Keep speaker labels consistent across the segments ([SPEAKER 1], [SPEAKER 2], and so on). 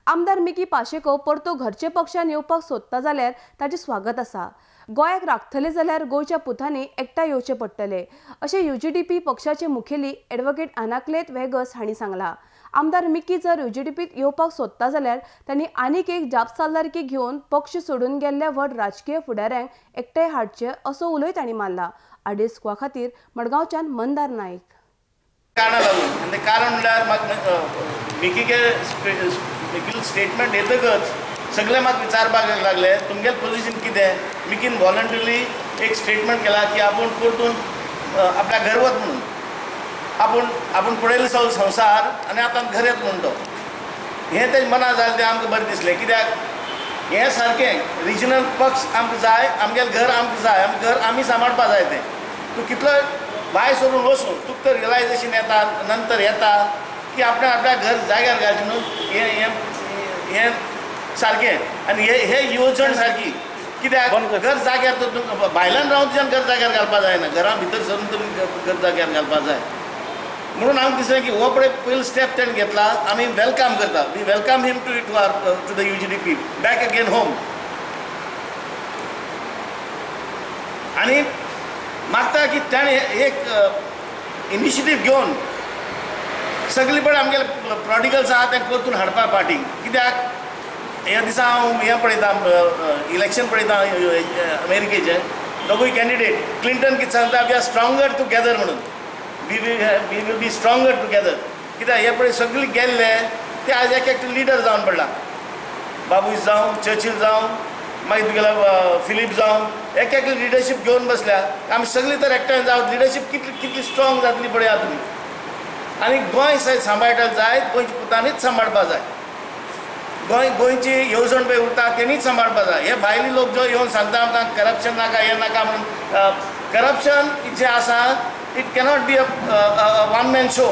[SPEAKER 1] आमदार मिकी पाशेको परतो घरचे पक्षान येवपाक सोदता जाल्यार ताचें स्वागत आसा। गोंयाक राखतले जाल्यार गोंयच्या पुतांनी एकठांय येवचे पडटले अशें यूजीडीपी पक्षाचे मुखेली ॲडव्होकेट अनाक्लेत वेगस हांणी सांगला। आमदार मिकी जर यूजीडीपीत येवपाक सोदता जाल्यार तांणी आनीक एक जापसालदारकी घेवन पक्ष सोडून गेल्ल्या व्हड राजकीय फुडाऱ्यांक एकठांय हाडचे असो उलोय तांणी मारला। आडेस स्क्वा खातीर मडगांवच्यान मंदार नायक।
[SPEAKER 2] कारणां लागून आनी कारण म्हणल्यार मिकीगे मिकील स्टेटमेंट येतकच सगळे म्हाका विचारपाक लागले तुमगेलें पोजिशन कितें। मिकीन वॉलंटरीली एक स्टेटमेंट केला की आपूण परतून आपल्या घर वत म्हणून, आपूण आपूण पळयलो सगळो संवसार आनी आतां घर येत म्हणून तो हें तेजें मना जालें तें आमकां बरें दिसलें। कित्याक हें सारकें रिजनल पक्ष आमकां जाय, आमगेलें घर आमकां जाय, आमकां घर आमी सांबाळपा जाय। तें तूं कितलो भायर सरून वचूं तुका तर रियलायजेशन येता नंतर येता की आपणें आपल्या घर जाग्यार घालचें म्हणून हें हें हें सारकें आनी हे हे येवजण सारकी। कित्याक घर जाग्यार तर भायल्यान रावन तुज्यान घर जाग्यार घालपा जायना, घरा भितर सरून तुमी घर जाग्यार घालपा जाय। म्हणून आमकां दिसलें की हो पळय पयलो स्टेप तेणें घेतला, आमी welcome करता, we welcome him to to our to the UGDP back again home. आनी मागता की ताणें एक इनिशिएटीव घेवन सगळी पळय आमगेले प्रॉडिगल्स आहा तें परतून हाडपा पार्टी। कित्याक ह्या दिसा हांव हें पळयता इलेक्शन पळयता अमेरिकेचें, दोगूय कॅन्डिडेट क्लिंटन कितें सांगता we are stronger together म्हणून, we will be stronger together. कित्याक हे पळय सगळे गेल्ले ते आज एक एकटे लिडर जावन पडला, बाबूश जावं, चर्चिल जावं, मागीर तुगेलो फिलीप जावं, एक एक लिडरशीप घेवन बसल्या। आमी सगळीं तर एकठांय जावं लिडरशीप कितली कितली स्ट्रॉंग जातली पळया तुमी। आनी गोंय सांबाळटा जाय, गोंयच्या पुतांनीच सांबाळपा जाय, गोंय गोंयची येवजण पळय उरता तेणीच सांबाळपा जाय। हे भायले लोक जो येवन सांगता आमकां करप्शन नाका हें नाका म्हणून, करप्शन जें आसा it cannot be a one man show.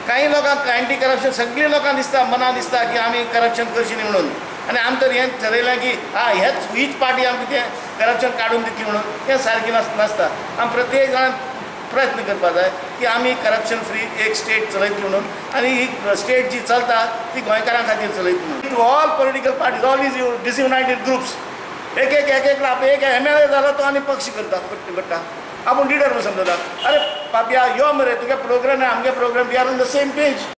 [SPEAKER 2] कांय लोकांक एंटी करप्शन सगळीं लोकांक दिसता, मनां दिसता की आमी करप्शन करची न्ही म्हणून, आनी आमी तर हें ठरयलें की आं हेच हीच पार्टी आमकां तें करप्शन काडून दितली म्हणून, हें सारकें नासता। आमी प्रत्येक जाणान प्रयत्न करपा जाय की आमी करप्शन फ्री एक स्टेट चलयतली म्हणून, आनी ही स्टेट जी चलता ती गोंयकारां खातीर चलयतली म्हणून। To all political parties, all these disunited groups, एक एक एक एक एक एम.एल.ए. जालो तो आनी पक्ष करता करता आपूण लिडर म्हणून समजता। अरे पापया यो मरे, तुगे प्रोग्राम आमगे programme, we are on the same page.